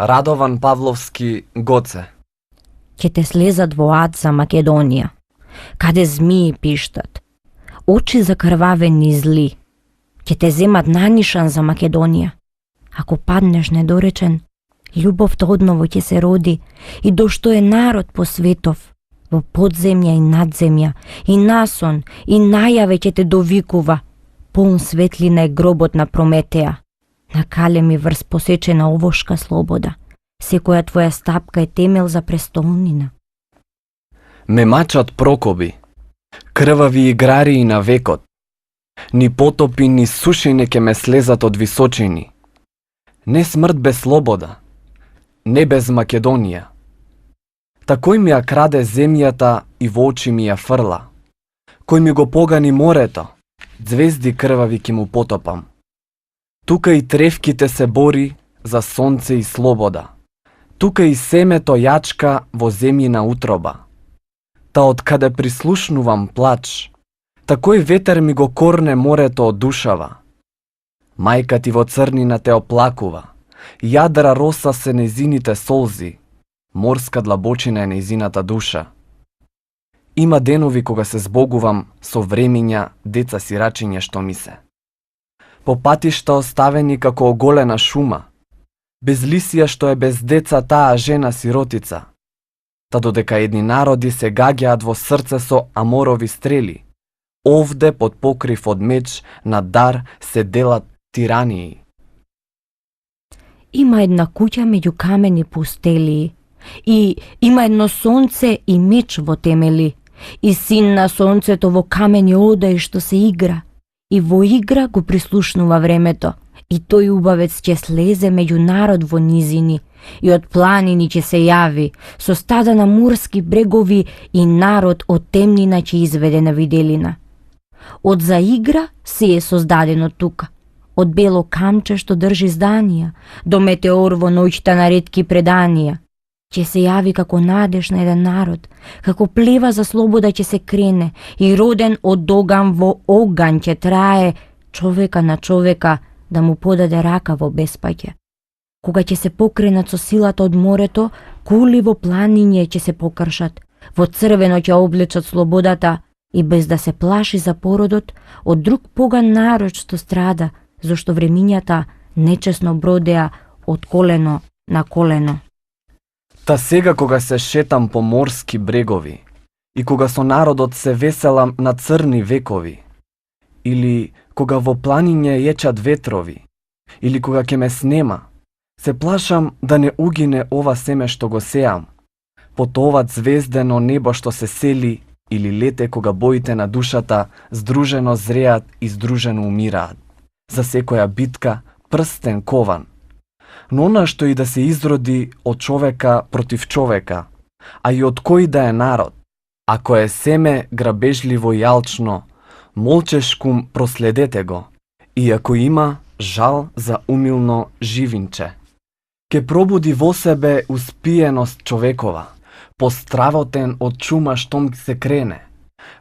Радован Павловски, Гоце. Ќе те слезат во ад за Македонија, каде змии пиштат, очи закрвавени и зли. Ќе те земат нанишан за Македонија. Ако паднеш недоречен, љубовта одново ќе се роди и до што е народ по светов, во подземја и надземја, и насон, и најаве ќе те довикува. Полн светлина е гробот на Прометеја. На калем и врз посечена овошка слобода. Секоја твоја стапка е темел за престолнина. Ме мачат прокоби, крвави играри на векот. Ни потопи, ни сушини ке ме слезат од височини. Не смрт без слобода, не без Македонија. Такој ми ја краде земјата и во очи ми ја фрла. Кој ми го погани морето, звезди крвави ки му потопам. Тука и тревките се бори за сонце и слобода. Тука и семето јачка во земјина утроба. Та од каде прислушнувам плач, такој ветер ми го корне морето од душава. Мајка ти во црнина те оплакува, јадра роса се незините солзи, морска длабочина е незината душа. Има денови кога се збогувам со времиња, деца сирачиња што ми се. По патишта оставени како оголена шума, без лисија што е без деца таа жена сиротица. Та додека едни народи се гаѓаат во срце со аморови стрели, овде под покрив од меч на дар се делат тирании. Има една куќа меѓу камени пустелии, и има едно сонце и меч во темели, и син на сонцето во камени ода и што се игра, и во игра го прислушнува времето, и тој убавец ќе слезе меѓу народ во низини, и од планини ќе се јави, со стада на морски брегови и народ од темнина ќе изведе на виделина. Од за игра се е создадено тука, од бело камче што држи зданија, до метеор во ноќта на ретки преданија. Ќе се јави како надеж на еден народ, како плева за слобода ќе се крене, и роден од оган во оган ќе трае човека на човека да му подаде рака во беспаќе. Кога ќе се покренат со силата од морето, кули во планиње ќе се покршат, во црвено ќе облечат слободата и без да се плаши за породот од друг поган народ што страда, зашто времињата нечесно бродеа од колено на колено. Та сега кога се шетам по морски брегови и кога со народот се веселам на црни векови, или кога во планиње јечат ветрови, или кога ќе ме снема, се плашам да не угине ова семе што го сеам, под ова звездено небо што се сели, или лете кога боите на душата здружено зреат и здружено умираат. За секоја битка прстен кован. Но она што и да се изроди од човека против човека, а и од кој да е народ, ако е семе грабежливо и алчно, молчешкум проследете го, и ако има жал за умилно живинче. Ке пробуди во себе успиеност човекова, постравотен од чума штом се крене.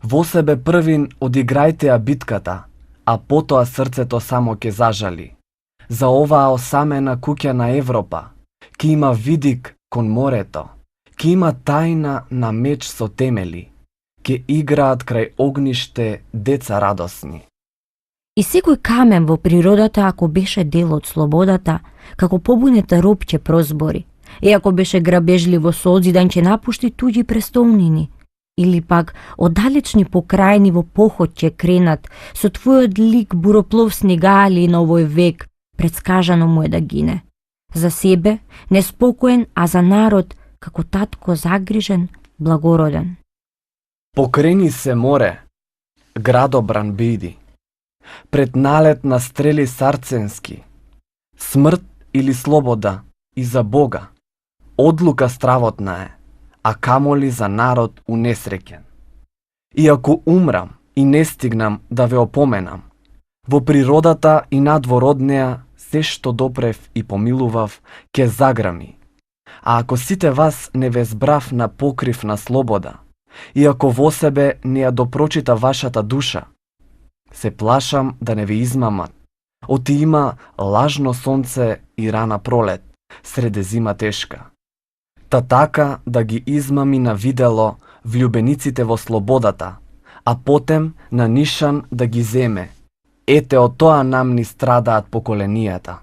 Во себе првин одиграјте ја битката, а потоа срцето само ке зажали. За оваа осамена куќа на Европа, ке има видик кон морето, ке има тајна на меч со темели, ке играат крај огниште деца радосни. И секој камен во природата, ако беше дел од слободата, како побунета роб ќе прозбори, и ако беше грабежливо созидан ќе напушти туѓи престолнини, или пак оддалечни покрајни во поход ќе кренат, со твојот лик буроплов снегали на овој век, предскажано му е да гине. За себе неспокоен, а за народ како татко загрижен, благороден. Покрени се море, градобран биди, пред налет на стрели сарценски, смрт или слобода и за Бога, одлука стравотна е, а камоли за народ унесреќен. И ако умрам и не стигнам да ве опоменам, во природата и надвор од неа се што допрев и помилував ке заграми. А ако сите вас не ве збрав на покрив на слобода, и ако во себе не ја допрочита вашата душа, се плашам да не ве измамат, оти има лажно сонце и рана пролет, среде зима тешка. Та така да ги измами на видело влюбениците во слободата, а потем на нишан да ги земе. Ете од тоа нам ни страдаат поколенијата.